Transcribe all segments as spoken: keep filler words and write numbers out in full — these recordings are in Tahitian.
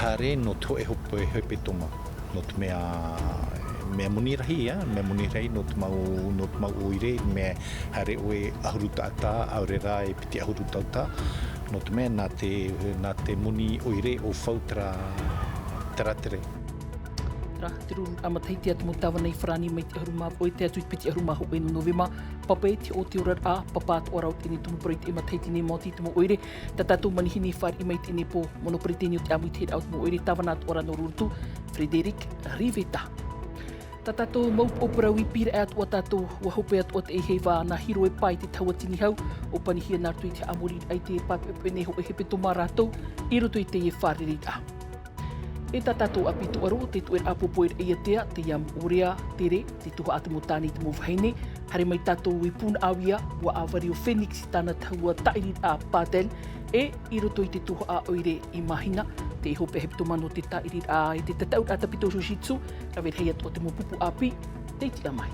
Haere nō te hōʻē hope hepetoma, nō te mea, mea moni rahi ia, mea moni rahi nō te mau, nō te mau ʻoire, mea haere ʻoe ʻahuru taʻata, ʻaore rā e piti ʻahuru taʻata, nō te mea nā te, nā te moni ʻoire ʻo fau terā, terā tere. Terā te rūraʻa matahiti a te mau tāvana i farāni mai te ʻahuru mā vaʻu e tae atu i te piti ʻahuru mā hōʻē nō Novema, papa e te ʻo te oraraʻa, papa atoʻa rā o teie nei tumu parau i teie matahiti nei Māoti i te mau ʻoire, tā tātou manihini e fāriʻi mai i teie nei pō, mono peretiteni o te ʻāmuitahiraʻa o te mau ʻoire, tāvana atoʻa rā nō Rotorua, Frédéric Rivetta. Tā tātou mau pō parau i pīraʻe atoʻa tātou, ʻua hope atoʻa te ʻeihe i vā nā Hiro e pā i te tahua tini hau, ʻua panihia nā roto i te haʻamoriraʻa i te pāpeʻapeʻa nei hōʻē hepetoma a rātou, i roto i teie fārereiraʻa. E tā tātou ʻāpī tōʻaro, te tuʻeraʻa pōpō i Raʻiātea, te Ia Moʻorea, Tere, te tuhaʻa te mau tāne i te mau vahine, haere mai tātou i Punaʻauia, ʻua ʻāvari ʻo Phoenix i tāna tahua tāʻiriraʻa padel, e i roto i te tuhaʻa ʻoire i Mahina, te hope hepetoma nō te tāʻiriraʻa e te tataʻuraʻa tāpiti jiu-jitsu, rave rahi atoʻa te mau pupu ʻāpī, tei tiʻa mai.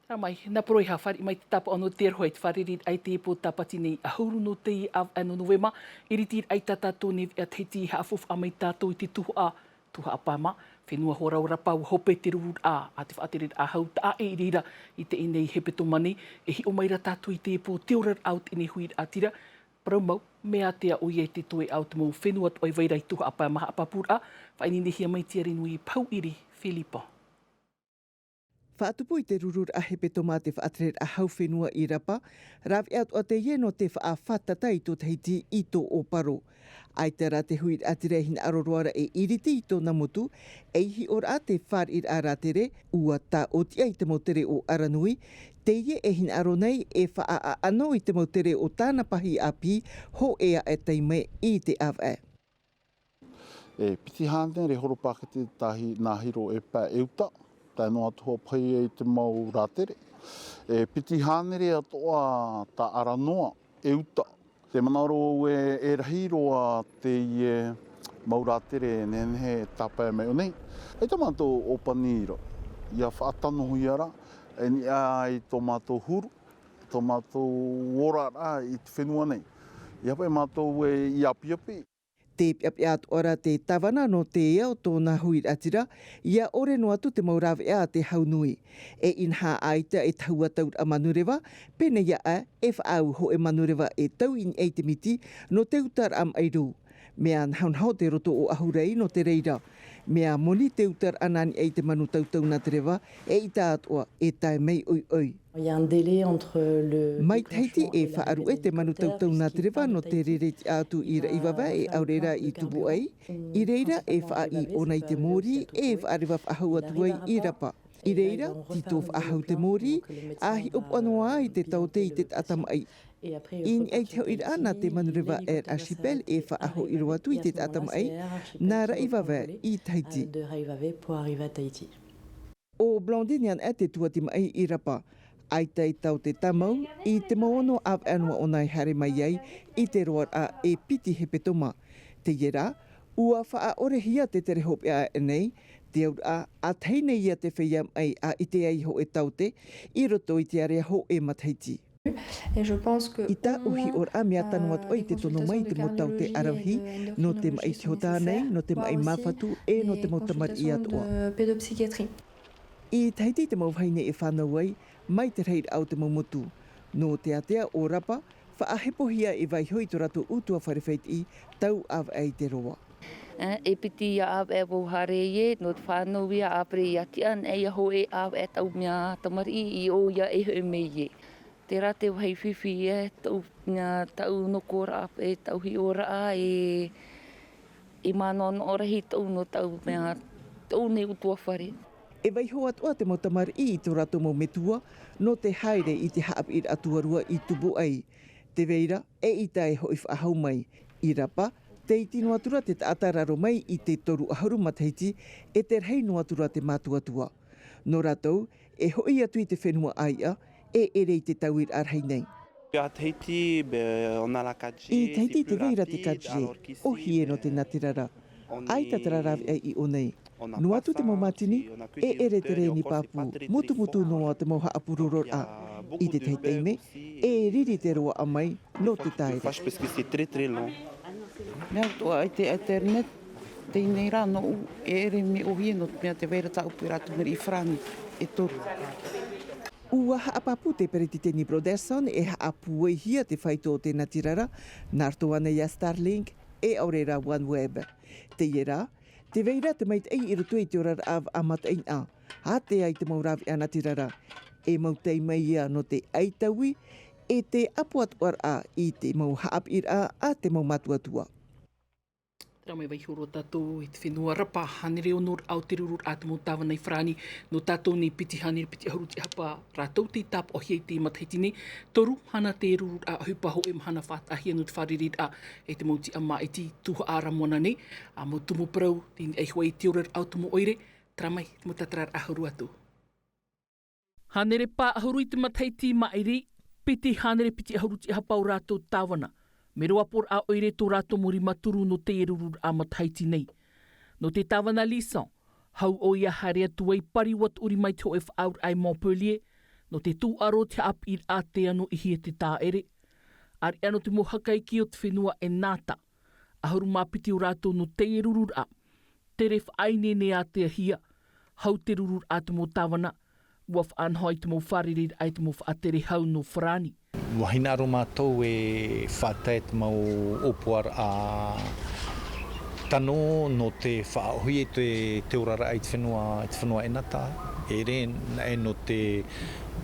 Terā mai, nā Poroiha fāriʻi mai te tāpaʻo nō te aroha i te fārereiraʻa i te pō Tāpati nei, ʻahuru nō teie ʻāvaʻe nō Novema, i ritiraʻa i tā tātou nei veʻa Tahiti, haʻafaufaʻa mai tātou i te tuhaʻa, tuhaʻa pae mā, fenua hora o Rapa, ʻua hope te rururaʻa a te faʻatereraʻa hau taʻa ʻē i reira i teie nei hepetoma nei, e hiʻo mai ra tātou i te pō, te oraraʻa o teie nei huiraʻatira, parau mau, mea ātea ʻoia i te toeʻa o te mau fenua atoʻa i vai ra i tuhaʻa pae mā haʻapāpūraʻa, faʻaineinehia mai Tiare Nui Pauʻiri Philippon. Faʻatupu i te rururaʻa hepetoma a te faʻatereraʻa hau fenua i Rapa, rāveʻa atoʻa teie nō te faʻafātata i tō Tahiti i tō ʻōparo. ʻAita rā te huiraʻatira e hinaʻaro roa ra e iriti i tōna motu, ei hiʻoraʻa te fāriʻiraʻa rātere, ʻua tāʻōtiʻa i te mau tere o Aranui, teie e hinaʻaro nei e faʻaʻaʻano i te mau tere o tāna pahī ʻāpī, hōʻē aʻe taime i te ʻāvaʻe. E piti hānere horo pākete tahi nā Hiro e pā e uta, tae noa atu hoʻi paʻi i te mau rātere. E piti hānere atoʻa tā Aranoa e uta. Te manaʻo au e, e rahi roa teie mau rātere nehenehe e tāpae mai ʻō nei. ʻAita mātou ʻōpani ra, ʻia faʻatanohia ra, e niʻa i tō mātou huru, tō mātou oraraʻa i te fenua nei. ʻIa paʻi mātou e, ʻia apiapi. Te peʻapeʻa atoʻa ra te tāvana nō te ea o tōna huiraʻatira, ʻia ʻore noa atu te mau rāveʻa a te hau nui. E inaha ʻaita e tahua tauraʻa manureva, pēneiaʻe, e faʻaau hōʻē manureva e tau i niʻa i te miti, nō te utaraʻa maʻi rū. Mea nahonaho te roto o Ahurei nō te reira. Mea moni te utaraʻa nā niʻa i te manu tautau nā te reva, eʻita atoʻa e tae mai ʻoiʻoi. Il y a un délai entre le Mai Tahiti e faʻaruʻe te manu tautau nā te reva nō te rere tiʻa atu i Raʻivavae e ʻaore rā i Tubuʻai. I reira e faʻaʻī ʻōna i te mōrī e faʻareva faʻahou atu ai i Rapa. I reira, tītō faʻahou te mōrī, ʻa hiʻopoʻa noa ai te taote i te taʻata maʻi. I niʻa i te hoʻiraʻa nā te manureva Air Archipel e faʻahoʻi roa atu i te taʻata maʻi, nā Raʻivavae i Tahiti. De Raivavae pour arriver à Tahiti. ʻO Blondine Yann te tuati maʻi i Rapa. ʻAita e taote tāmau i te mau ono ʻāvaʻe noa ʻōna e haere mai ai i te roaraʻa e piti hepetoma. Teie rā, ʻua faʻaʻorehia te tere hopeʻa aʻe nei, te auraʻa, ʻa tahi nei ia te feiā maʻi ʻa ʻite ai hōʻē taote, i roto i te area hōʻē matahiti. Et je pense que I tāʻu hiʻoraʻa mea tano atoʻa i te tono mai i te mau taote ʻaravihi, nō te maʻi tihota nei, nō te maʻi māfatu, e nō te mau tamariʻi atoʻa. Pédopsychiatrie. I Tahiti te mau vahine e fānau ai, mai te rahiraʻa o te mau motu. Nō te ātea o Rapa, faʻahepohia e vaiho i tō rātou ʻutuāfare faʻaʻite, tau ʻāvaʻe i te roa. E, e piti ia ʻāvaʻe vau haere ai, nō te fānau ia ʻāpere ia tiʻa, nā ia hōʻē ʻāvaʻe tau mea tamariʻi i ʻō ia e hoʻi mai ai. Terā te vāhi fifi e tau mea tau nokoraʻa, e tau hiʻoraʻa, e, e manaʻo rahi tau nō tau mea, tau nei ʻutuāfare. E vaiho atoʻa te mau tamariʻi i tō rātou mau metua, nō te haere i te haʻapiʻiraʻa tuarua i Tubuʻai. Tē vai ra, eʻita e hoʻi faʻahou mai. I Rapa, tē iti noa atu ra te taʻata raro mai i te toru ʻahuru matahiti, e te rahi noa atu ra te mātuatua. Nō rātou, e hoʻi atu i te fenua ʻāiʻa, e ʻere i te tauiraʻa rahi nei. À Tahiti, ben, on a la quatre G, I Tahiti tē vai ra te quatre G, ʻohie nō te nātirara. ʻAita terā rāveʻa i ʻō nei. Noa atu te mau mātini, e ʻere te reni pāpū, mutumutu noa te mau haʻapurororaʻa. I te tahi taime, e riri te roaʻa mai nō te taere. Parce que c'est très, très long. Mea atoʻa i te internet, teie nei rā nōʻu, e ʻere mea ʻōhie nō te mea tē vai ra tāʻu puʻe rātou mea i farāni e toru. ʻUa haʻapāpū te peretiteni Brotherson e haʻapūaihia te faito o te natirara, nā roto ānei iā Starlink, e ʻaore rā OneWeb. Teie rā, tē vai ra te maitaʻi i roto i te oraraʻa vaʻa mataʻeinaʻa, ātea i te mau rāveʻa natirara. E mau taime mai ia nō te ʻaitaui, e te ʻāpoʻatoʻaraʻa i te mau haʻapiʻiraʻa a te mau mātuatua. Terā mai vaiiho roa tātou i te fenua Rapa, hānere ono raʻa o te rururaʻa te mau tāvana i farāni, nō tātou nei piti hānere piti ʻahuru tiʻahapa rātou tei tāpaʻohia i te matahiti nei, toru mahana te rururaʻa ʻohipa hōʻē mahana faʻataʻahia nō te fārereiraʻa e te mau tiʻa māʻiti tuhaʻa Ara Moana nei, ā mau tumu parau, teie nei hoʻi te oraraʻa o te mau ʻoire, terā mai te mau tātararaʻa huru atu. Hānere pae ʻahuru i te matahiti i maʻiri, piti hānere piti ʻahuru tiʻahapa o rātou tāvana. Mero ʻāpoʻoraʻa ʻoire tō rātou mau rimaturu nō teie rururaʻa matahiti nei. Nō te tāvana Lison, hau ʻoia e haere atu ai pari ʻua tuʻuri mai te hōʻē faʻaauraʻa i Montpellier, nō te tūʻaro te haʻapiʻiraʻa tē ano ʻihi e te tāʻere. ʻAreʻa nō te mau hakaiki o te fenua e nāta. ʻAhuru mā piti o rātou nō teie rururaʻa. Tere faʻaineine āteahia, hau te rururaʻa te mau tāvana, ʻua faʻanaho i te mau fārereiraʻa i te mau faʻatere hau nō farāni. ʻUa hinaʻaro mātou e faʻatae te mau ʻōpuaraʻa tano nō te faʻaʻohie i te, te oraraʻa i te fenua, i te fenua e nāta, e ʻere naʻe nō te,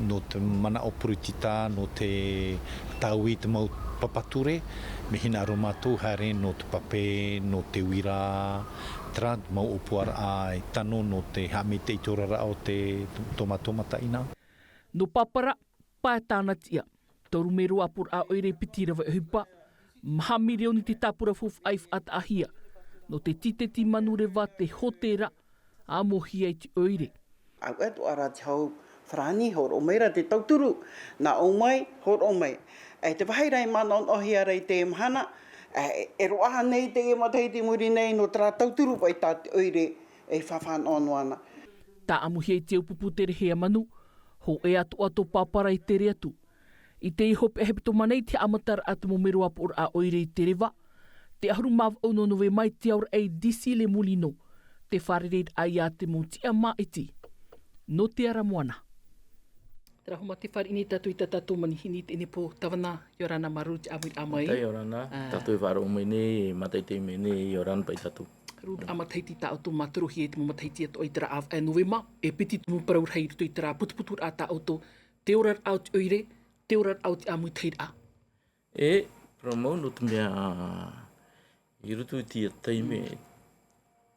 nō te manaʻo poritita, nō te tāui i te mau papa ture, mea hinaʻaro mātou e haere nō te pape, nō te uira, terā mau ʻōpuaraʻa e tano nō te haʻamaitaʻi i te oraraʻa o te, tō mātou mataʻeinaʻa. Nō Papara, pae tāna tiʻa, toru mero ʻāpoʻoraʻa ʻoire piti rave ʻohipa, maha mirioni te tāpura faufaʻa i faʻataʻahia, nō te tīteti manureva te hōtēra, ʻāmohia i te ʻoire. Auē, atoʻa rā te hau farāni, hōroʻa mai ra te tauturu, nā ʻō mai, hōroʻa mai. E te vāhi ra i manaʻonaʻohia ra i te mahana, e, e roaʻa nei teie matahiti i muri nei nō terā tauturu paʻi tā te ʻoire e fāfānaʻo noa na. Tāʻamuhia i te au pupu Terehea Manu, hōʻē atoʻa tō Papara e tere atu. I teie hopeʻa hepetoma nei te haʻamataraʻa te mau mero ʻāpoʻoraʻa ʻoire i te reva, te ʻahuru mā vaʻu nō Novema i te aoraʻi i Dissy-les-Moulineaux, te fārereiraʻa ia te mau tiʻa māʻiti nō te Ara Moana. Terā hoʻi mā te fāriʻi nei tātou i tā tātou manihini i teie nei pō, tāvana, ʻia ora na, māuruuru i te ʻāmuiraʻa mai. Mātaʻi, ʻia ora na, ā, tātou e faʻaroʻo mai nei, mātaʻitaʻi mai nei, ʻia ora na paʻi tātou. Rururaʻa matahiti tā ʻoutou mātorohia i te mau matahiti atoʻa i terā ʻāvaʻe Novema, e piti tumu parau rahi i roto i terā putuputuraʻa tā ʻoutou, te oraraʻa o te ʻoire, te oraraʻa o te ʻāmuitahiraʻa. E, parau mau nō te mea, i roto i teie taime,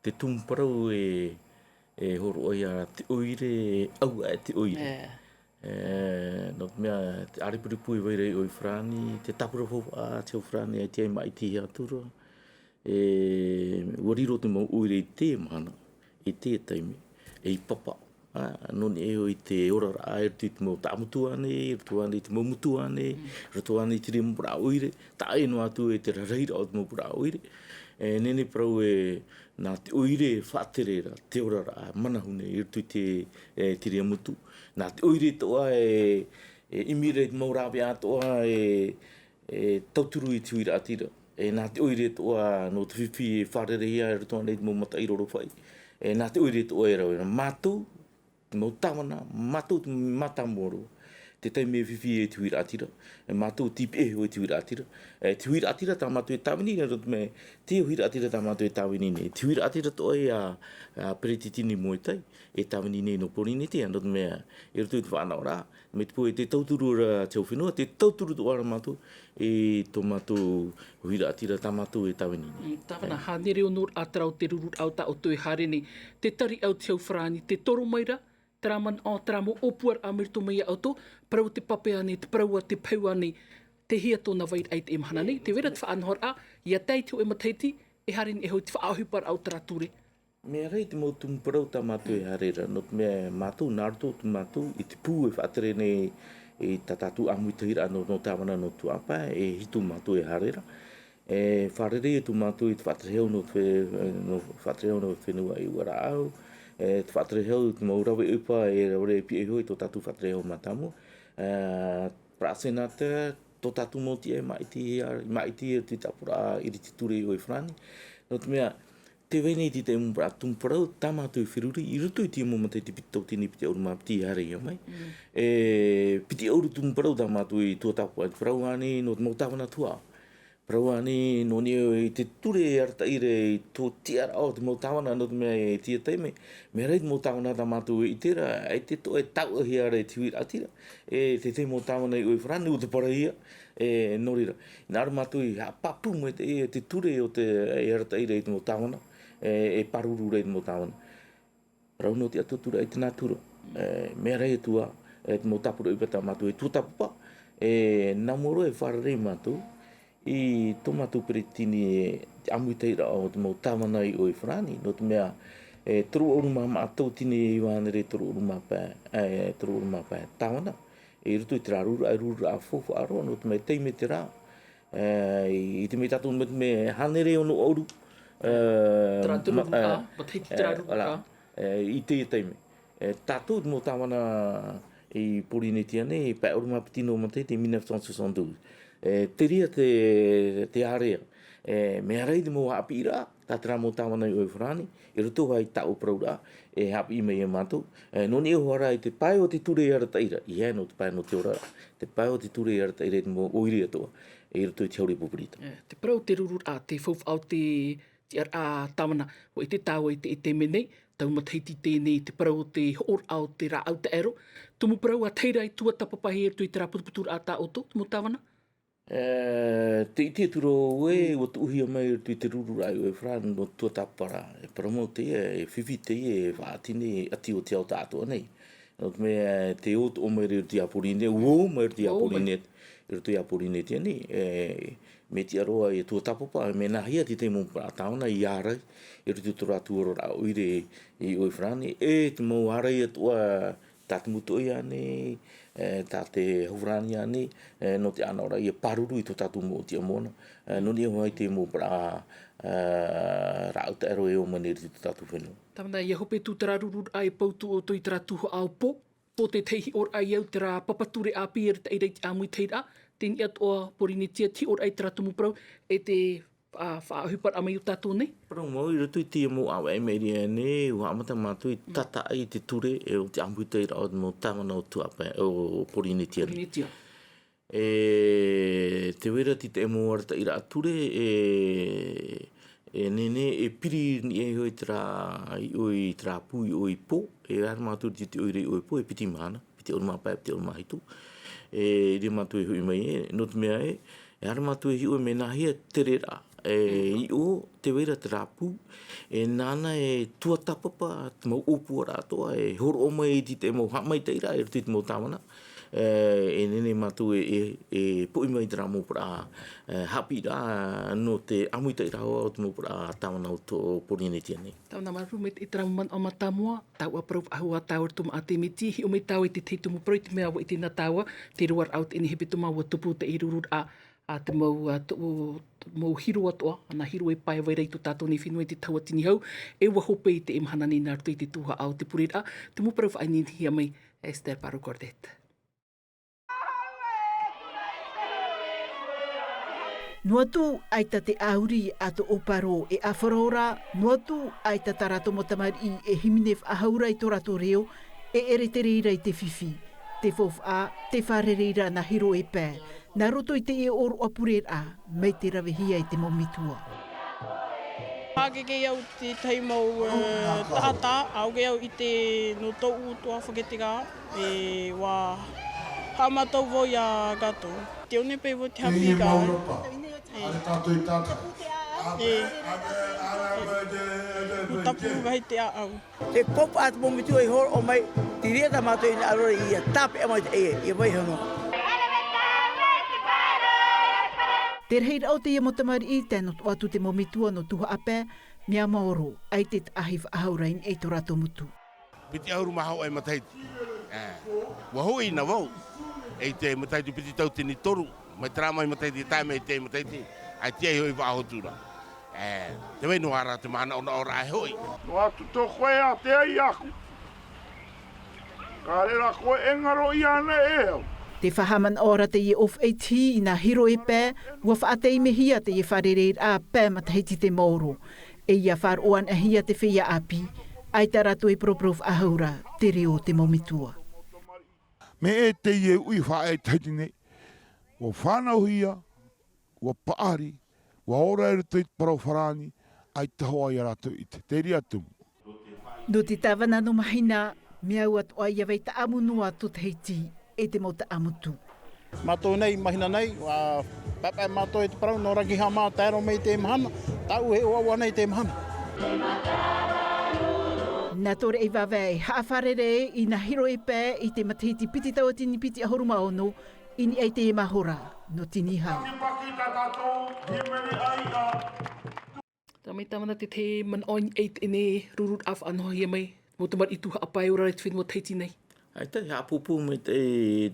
te tumu parau e, e hōroʻa ia te ʻoire, ʻauaʻe te ʻoire. E. E, nō te mea, te ʻārepurepu e vai ra i ʻō i farāni, te tāpura faufaʻa, te hau farāni, ʻaita e māʻitihia atu ra. E, ʻua riro te mau ʻoire i teie mahana, i teie taime, ei papa. Ā, nō niʻa iho i te oraraʻa i roto i te mau taʻamotu ānei, i roto ānei i te mau motu ānei, i roto ānei i te reira mau parau ʻoire, taʻa ʻē noa atu e te raraʻiraʻa o te mau parau ʻoire. E, nehenehe parau e, nā te ʻoire e faʻatere ra te oraraʻa manahune i roto i te, e, te reira motu. Nā te ʻoire atoʻa e, e ʻimi ra i te mau rāveʻa atoʻa e, e tauturu i te huiraʻatira. E nā te ʻoire atoʻa nō te fifi e fārereihia i roto ānei i te mau mataʻi rorofaʻi. E nā te ʻoire atoʻa e rave ra. Mātou, te mau tāvana, mātou te mātāmua roa. Te taime e fifi ai te huiraʻatira. E mātou tīpeʻe iho i te huiraʻatira. E te huiraʻatira tā mātou e tāvini nei, nō te mea, teie huiraʻatira tā mātou e tāvini nei. Te huiraʻatira atoʻa ia, a, Peretiteni Moetai, e tāvini nei nō Pōrīnetia, nō te mea, i roto i te faʻanahoraʻa, mai te peu e tē tauturu ra te hau fenua, tē tauturu atoʻa ra mātou, i tō mātou huiraʻatira tā mātou e tāvini nei. Mm, tāvana, hānere ono raʻa terā o te rururaʻa tā ʻoutou e haere nei, te tariʻa o te hau farāni, tē toro mai ra, terā manaʻo, terā mau ʻōpuaraʻa mai roto mai iā ʻoutou, parau te pape ānei, te parau a te pahiu ānei, tei hea tōna vairaʻa i teie mahana nei, tē vai ra te faʻanahoraʻa, ʻia tae i te hōʻē matahiti, e haere nei hoʻi te faʻaʻohiparaʻa o terā ture. Mea rahi te mau tumu parau tā mātou e haere ra, nō te mea mātou, nā roto tō mātou, i te pū e faʻatere nei i tā tātou ʻāmuitahiraʻa nō, nō tāvana nō Tuaʻapa, e hitu mātou e haere ra. E fārerei atu mātou i te faʻatere hau nō te fe-, nō faʻatere hau nō te fenua i Uaraʻau, e te faʻatere hau i te mau rave ʻohipa e rave ra e piʻi iho i tō tātou faʻatere hau mātāmua. Ā, parau senatera, tō tātou mau tiʻa e māʻiti, māʻiti i te tāpura, i te ture i ʻoe farāni. Nō te mea, tē vai nei te tahi mau parau tumu parau, tā mātou e feruri, i roto i te mau matahiti piti tauatini piti ʻahuru mā piti i haerehia mai. E, piti ʻahuru tumu parau tā mātou i tuatāpapa, parau ānei, nō te mau tāvana tuaʻā. Parau ānei, nō niʻa i te ture e arataʻi ra i tō tiʻaraʻa o te mau tāvana, nō te mea e tīaʻi mai, mea rahi te mau tāvana tā mātou e ʻite ra, ʻaita e toʻa e tauʻahia ra e te huiraʻatira, e te tahi mau tāvana i ʻoe farāni, ʻua parauhia, e, nō reira. Nā reira mātou i haʻapāpū mai te, e te ture o te, e arataʻi ra i te mau tāvana, e, e pāruru ra i te mau tāvana. Parau nō te ʻatoʻatoraʻa i te nātura. E, mea rahi atu ā, e, te mau tāpura ʻohipa tā mātou e tuatāpapa, e, nā mua roa e fārerei mātou, i tō mātou peretiteni e te ʻāmuitahiraʻa o te mau tāvana i ʻoe farāni, nō te mea, e, toru ʻahuru mā maha tauatini e iva hānere toru ʻahuru mā pae, e, toru ʻahuru mā pae tāvana. I roto i terā rururaʻa, e rururaʻa faufaʻa roa, nō te mea e taime terā, e, i te mea tātou, nō te mea hānere ono ʻahuru, e, terā ma-, rururaʻa, e, matahiti e, terā rururaʻa. E, i teie taime. E, tātou te mau tāvana i Pōrīnetia nei, pae ʻahuru mā piti nō matahiti, mille neuf cent soixante-douze. E, te reira te, te ārea. E, mea rahi te mau haʻapiʻiraʻa, tā terā mau tāvana i ʻoe farāni, i roto hoʻi i tāʻu parauraʻa, e haʻapiʻi mai ia mātou. E, nō niʻa hoʻi rā i te pae o te ture e arataʻi ra, ʻeiaha nō te pae nō te ora ra, te pae o te ture e arataʻi ra i te mau ʻoire atoʻa, i roto i te Hau Repupirita. E, te parau o te rururaʻa, te faufaʻa o te tiʻaraʻa tāvana, ʻua ʻite tāua i te, i te mea nei, tau matahiti teie nei, te parau o te hoʻoraʻa o te rāʻau taʻero, tumu parau ā te reira i tuatāpapahia i roto i terā putuputuraʻa tā ʻoutou, te mau tāvana? E, tē ʻite atu ra vau ē, ʻua tuʻuhia mai i roto i te rururaʻa i ʻoe farāni, nō tuatāpapa ra. E parau mau teie, e fifi teie, e faʻaʻati nei, e ʻati o te ao tāʻātoʻa nei. Nō te mea, tē ʻoto mai ra i roto ia Pōrīne-, ʻua ō mai i roto ia Pōrīne-, i roto ia Pōrīnetia nei, e, mea tiʻa roa e tuatāpapa, mea nāhea te tahi mau parau tāvana i ārai, i roto i tō rātou oraraʻa ʻoire i ʻoe farāni, e te mau ārai atoʻa, tā te mūtoʻi ānei, e, tā te hau farāni ānei, e, nō te ʻānaʻoraʻa ʻia pāruru i tō tātou mau ʻōtiʻa moana, e, nō niʻa hoʻi i te mau parau, e, rāʻau taʻero e ō mai nei i roto i tō tātou fenua. Tāvana, ʻia hope atu terā rururaʻa e pau atu ʻoutou i terā tuhaʻa o pō, pō te tahi hiʻoraʻa i au terā papa ture ʻāpī e arataʻi ra i te ʻāmuitahiraʻa, teie nei atoʻa Pōrīnetia, te hiʻoraʻa i terā tumu parau, e te, a, faʻaʻohiparaʻa mai iā tātou nei. Parau mau i roto i teie mau ʻāvaʻe mai ra nei, ʻua haʻamata mātou i tātaʻi i te ture, e, o te ʻāmuitahiraʻa o te mau tāvana o tuhaʻa pae, o Pōrīnetia nei. Pōrīnetia. E, tē vai ra te tahi mau arataʻiraʻa ture, e, e nehenehe, e piri i niʻa iho i terā, i ʻō i terā pū, i ʻō i pō, e haere mātou i te ʻoire i ʻō i pō, e piti mahana, piti ʻahuru mā pae, piti ʻahuru mā hitu. E, i reira mātou e hoʻi mai, e, nō te mea ē, e haere mātou e hiʻo mea nāhea te tereraʻa, e, i ʻō, tē vai ra terā pū, e, nāna e tuatāpapa te mau ʻōpuaraʻa atoʻa, e hōroʻa mai i te, te mau haʻamaitaʻiraʻa i roto i te mau tāvana, e, e nehenehe mātou e, e, e poʻi mai terā mau parau, e, haʻapiʻiraʻa nō te ʻāmuitahiraʻa o te mau parau tāvana o tō Pōrīnetia nei. Tāvana, māuruuru maitaʻi i terā mau manaʻo mātāmua, tāua parau faʻahou ā tāua i roto mai i te miti, hiʻo mai tāua i te tahi tumu parau i te mea ʻua ʻite na tāua, te roaraʻa o teie nei hepetoma ʻua tupu teie rururaʻa, a te mau, a, tō, mau hiro atoʻa, ana hiro e pae vai ra i tō tātou nei fenua i te tauatini hau, e ʻua hope i teie mahana nei nā roto i te tuhaʻa o te pureraʻa, te mau parau faʻaineinehia mai, Esther Parro Courtet. Noa atu, ʻaita te ʻāuri a tō ʻōparo e ʻāfaro ra, noa atu, ʻaita tā rātou mau tamariʻi e hīmene faʻahou ra i tō rātou reo, e ʻere te reira i te fifi, te faufaʻa, te fārerei ra nā hiro e pae, nā roto i teie ʻōroʻa pureraʻa, mai te ravehia e te mau metua. Hākeke au i te tahi mau, e, taʻata, ʻaore au i te nō tōʻu atoʻa fakateka, e, ʻua haʻamātau vau iā rātou. Te one paʻi vau te haʻapiʻiraʻa. E. E. Nō tāpū rahi te ʻāʻau. Te faufaʻa a te mau metua i hōroʻa mai, te reira tā mātou e hinaʻaro ra ʻia tāpeʻa mai te ʻē, ʻia vaiiho noa. Te rahiraʻa o teie mau tamariʻi, tae noa atu te mau metua nō tuhaʻa pae, mea maoro, ʻaita e taʻahi faʻahou ra i niʻa i tō rātou motu. Piti ʻahuru mā hōʻē matahiti. E, ʻua hoʻi na vau, i te matahiti piti tauatini toru, mai terā mau matahiti, tae mai i teie matahiti, ʻaita e hoʻi faʻahou atu ra. E, tē vai noa ra te manaʻonaʻoraʻa e hoʻi. Noa atu tō koe ā te ʻai iāʻu. Ka rere koe e ngaro ʻia ana e au. Te faʻahaʻamanaʻo ra teie ʻōfaʻi iti i nā hiroʻi pae, ua faʻataimehia teie fārereiraʻa pae matahiti te maoro. E ia faʻaroʻo anaʻe hia te feiā ʻāpī, ʻaita rātou e paraparau faʻahou ra te reo o te mau metua. Mea ʻē teie uʻi faʻaʻe i Tahiti nei, ua fānauhia, ua paʻari, ua ora i roto i te parau farāni, ʻaita hoʻi ia rātou i te, te reira tumu. Nō te tāvana nō Mahina, mea au atoʻa ia vai taʻamu noa tō Tahiti e te mau taʻamu tū. Mātou nei, Mahina nei, ua papaʻe mātou i te parau, nō Rangihama, tae roa mai i teie mahana, tāʻu e ʻoaʻoa nei i teie mahana. Nā Tore Ivavae, haʻafārerei i nā hiroʻi pae i te matahiti piti tauatini piti ʻahuru mā ono, i niʻa i teie mahora, nō Tinihau. Tāmau tāvana te, te manaʻo i teie rururaʻa faʻanahohia mai, mau tamariʻi tū haʻapae ora i te fenua Tahiti nei. ʻAita, e haʻapūpū mai te,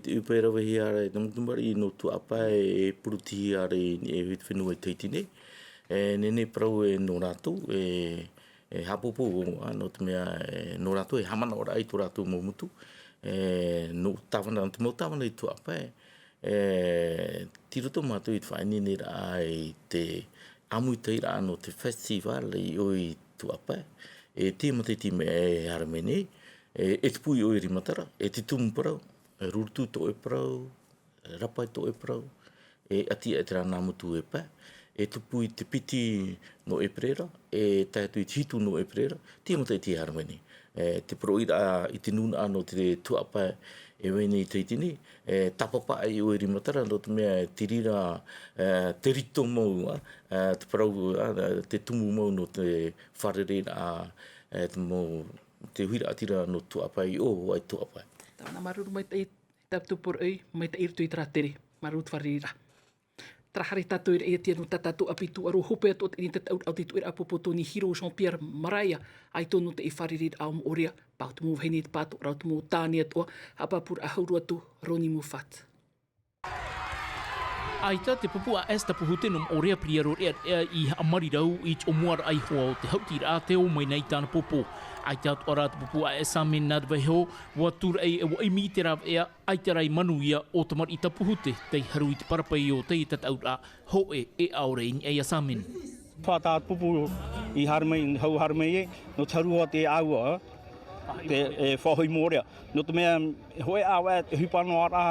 te ʻūpae ravehia ra, te mau tamariʻi nō tū haʻapae e purutihia ra i niʻa i te fenua i Tahiti nei. E, nehenehe parau e nō rātou, e, e haʻapūpū, ā, nō te mea, e, nō rātou, e haʻamanaʻo ra i tō rātou mau motu. E, nō tāvana, nō te mau tāvana i tū haʻapae. E, tei roto mātou i te faʻaineineraʻa i te ʻāmuitahiraʻa nō te festival i ʻō i tū haʻapae. E, teie matahiti mea e haere mai nei, e, e tupu i ʻō i Rimatara, e te tumu parau, e Rurutu tō ʻoe parau, e Rapai tō ʻoe parau, e ʻati aʻe terā nā motu e pae, e tupu i te piti nō ʻEperēra, e tae atu i te hitu nō ʻEperēra, teie matahiti e haere mai nei. E, te poroʻiraʻa i te nūnaʻa nō te tū haʻapae e vai nei i Tahiti nei, e, tāpapa aʻe i ʻō i Rimatara, nō te mea, e, te reira, e, te rito mau, ā, e, te parau, ā, te tumu mau nō te fārereiraʻa, e, te mau, te huiraʻatira nō tū haʻapae i ʻō, ʻo vai tū haʻapae. Tāvana, māuruuru maitaʻi, tātou poroʻi, maitaʻi i roto i terā tere, māuruuru te fārereiraʻa. Terā haere tātou i Raʻiātea nō tā tātou ʻāpī tūʻaro, hope atoʻa teie tataʻuraʻa o te tuʻeraʻa pōpō Tony Hiro Jean-Pierre Maraia, ʻaita nō te fārereiraʻa o Moʻorea, pāʻu te mau vahine i te pātoʻaraʻa o te mau tāne atoʻa, haʻapāpūraʻa hau roa atu, Ronnie Moffat. ʻAita te pupu AS Tapuhute nō Moʻorea, Piriaro Rearea i haʻamarirau i te ʻōmuaraʻa iho o te haʻutiraʻa tē ō mai nei i tāna pōpō. ʻAita atoʻa rā te pupu AS Samin nā te vaiho, ua tūraʻi e ua ʻimi i te rāveʻa, ʻaita rā i manuia ʻo Tamariʻi Tapuhute, tei haru i te parapai o teie tataʻuraʻa, hōʻē e ʻaore i niʻa ia Samin. Fā tā pupu i haere mai, hau haere mai e, nō te haru hoʻi te ʻāua, te, e faʻahoʻi Moʻorea. Nō te mea, hōʻē ʻāvaʻe, e ʻohipa noa ra,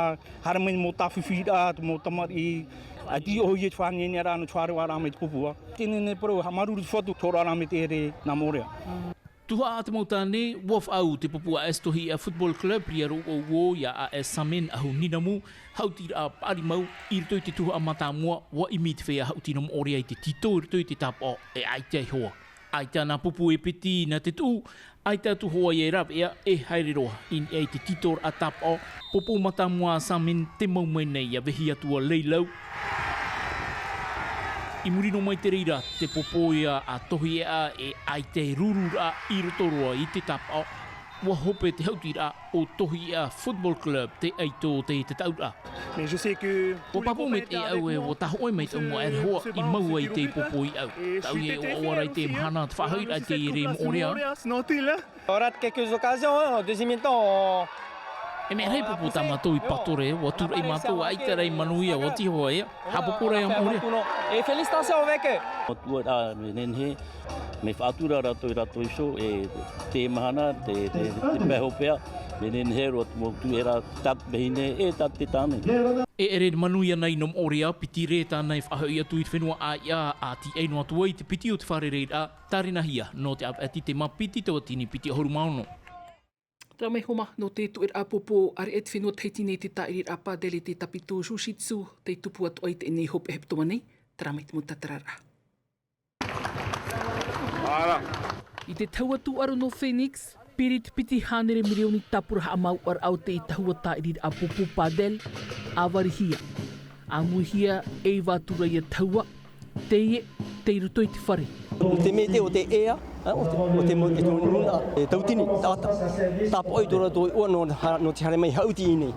haere mai mau tāfifiraʻa, te mau tamariʻi, ʻaita hoʻi e te faʻaineineraʻa, nō te faʻaroʻoraʻa mai te pupu, ā. Teie nei parau, haʻamāuruuru te Fatu, tō rātou mea tere nā Moʻorea. Tuhaʻa te mau tāne, ua faʻaū te pupu AS Tohiʻa Football Club, Piriaro Uouo, ia AS Samin ʻAhu Ninamu, haʻutiraʻa paʻari mau, i roto i te tuhaʻa mātāmua, ua ʻimi te feiā haʻuti nō Moʻorea i te tītō i roto i te tāpaʻo, e ʻaita e hoa. ʻAita nā pupu e piti nā te tuʻu, ʻaita atu hoʻi e rāveʻa, e haere roa, i niʻa i te tītōraʻa tāpaʻo, pōpō mātāmua a Samin, tē mau mai nei ia Vehiatua Leilau. I muri noa mai te reira, te pōpō ia a Tohiʻa e ʻaita e rururaʻa i roto roa i te tāpaʻo. Ua hope te haʻutiraʻa o Tohiʻa Football Club te ʻaito o te tataʻuraʻa. Ua pāpū mai te ʻāʻau e ua tahoʻe mai te ʻōmuaraʻa hoa i mau ai te pōpō i ʻau. Tāʻu e ʻoaʻoa ra i te mahana te faʻahoʻiraʻa i te ʻere Moʻorea. On rate quelques occasions, hein, en deuxième mi-temps, on... E mea rahi pōpō tā mātou i Pātore, ua tūraʻi mātou, ʻaita rā i manuia, ʻua tiʻa hoʻi ia. Haʻapōpō rā ia Moʻorea. Et félicitations avec eux. Ua tuʻu rā, mea nehenehe, mea faʻatura rātou i rātou iho, e te mahana, te, te, te pae hopeʻa, mea nehenehe roa te mau tuʻeraʻa, tā te vahine, e tā te tāne. E ʻere manuia nei nō Moʻorea, piti rē tāna e faʻahoʻi atu i te fenua ʻāiʻa, ʻa tīaʻi noa atu ai te piti o te fārereiraʻa, tārenahia, nō te ʻāvaʻe i te mā piti tauatini piti ʻahuru mā ono. Terā mai hoʻi nō te tuʻeraʻa pōpō, ʻāreʻa te fenua Tahiti nei te tāʻiriraʻa padel e te tāpitō jiu-jitsu, tei tupu atoʻa i teie nei hopeʻa hepetoma nei, terā mai te mau tātararaʻa. I te tahua tūʻaro nō Phoenix, piri te piti hānere mirioni tāpura haʻamāuʻaraʻa o te tahua tāʻiriraʻa pōpō padel, ʻāvarihia. ʻĀmuihia e iva atu ra ia tahua, teie, tei roto i te fare. Te mea te o te ea, ā, o te, o te mo-, e te mo-, nuna, e tautini, taʻata. Tāpaʻo i tō rātou iʻoa nō ha-, nō te haere mai haʻuti i nei.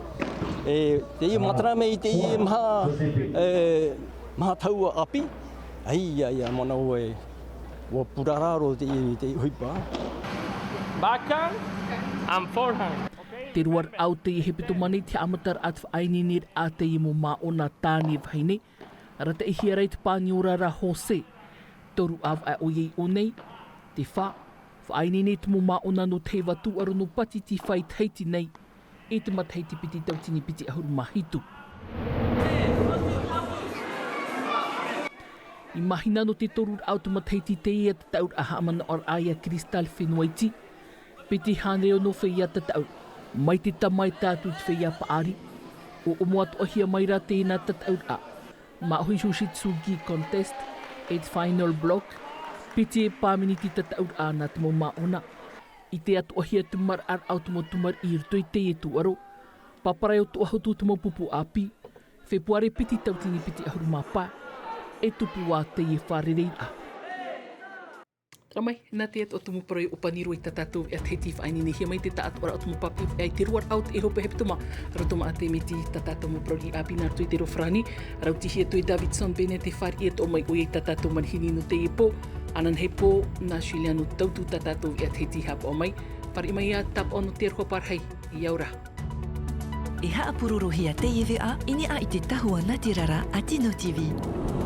E, teie matara mai i teie maha, e, maha tahua ʻāpī. Ai, ia, ia, manaʻo e, ua purara roa te, te ʻohipa. Backhand and forehand. Te roaraʻa o teie hepetoma nei te haʻamataraʻa te faʻaineineraʻa teie mau māʻona tāne vahine. Rataʻihia ra i te pāniora ra Hose. Toru ʻāvaʻe ʻoia i ʻō nei. Te fā, faʻaineine te mau māʻona nō te heiva tūʻaro nō Pātitifa i Tahiti nei, i te matahiti piti tauatini piti ʻahuru mā hitu. I mahina nō te toruraʻa o te matahiti teie tataʻuraʻa haʻamanaʻoraʻa ia Cristal Fenwaiti. Piti hānere ono feiā tataʻu mai te tamaʻitaʻi atu i te feiā paʻari. ʻO ʻōmuaraʻahia mai rā teie nā tataʻuraʻa māʻohi Shōshitsugi Contest, e te Final Block. Piti e pā miniti tataʻuraʻa nā te mau māʻona. I te atoʻahia te maraʻaraʻa o te mau tamariʻi i roto i teie tūʻaro. Pāparae o Toʻahotu te mau pupu ʻāpī. Fepuare piti tauatini piti ʻahuru mā pae. E tupu ā teie fārereiraʻa. Tara mai, nā te atoʻa o te mau parau i ʻōpaniro i tā tātou veʻa Tahiti, faʻaineinehia mai te taʻatoʻaraʻa o te mau pāpū veʻa i te roaraʻa o te hope hepetoma. Roto maʻa te miti tā tātou mau parau ʻāpī nā roto i te reo farāni. Rautihia atu e Davidson Bennett e fāriʻi atoʻa mai ʻoia i tā tātou manihini nō teie pō. Ananahi pō, nā Juliano Tautu tā tātou veʻa Tahiti haʻapaʻo mai. Fāriʻi mai ā tāpaʻo nō te aroha parahi. ʻIa ora. E haʻapūrorohia teie veʻa i niʻa i te tahua nātirara a Tino TV.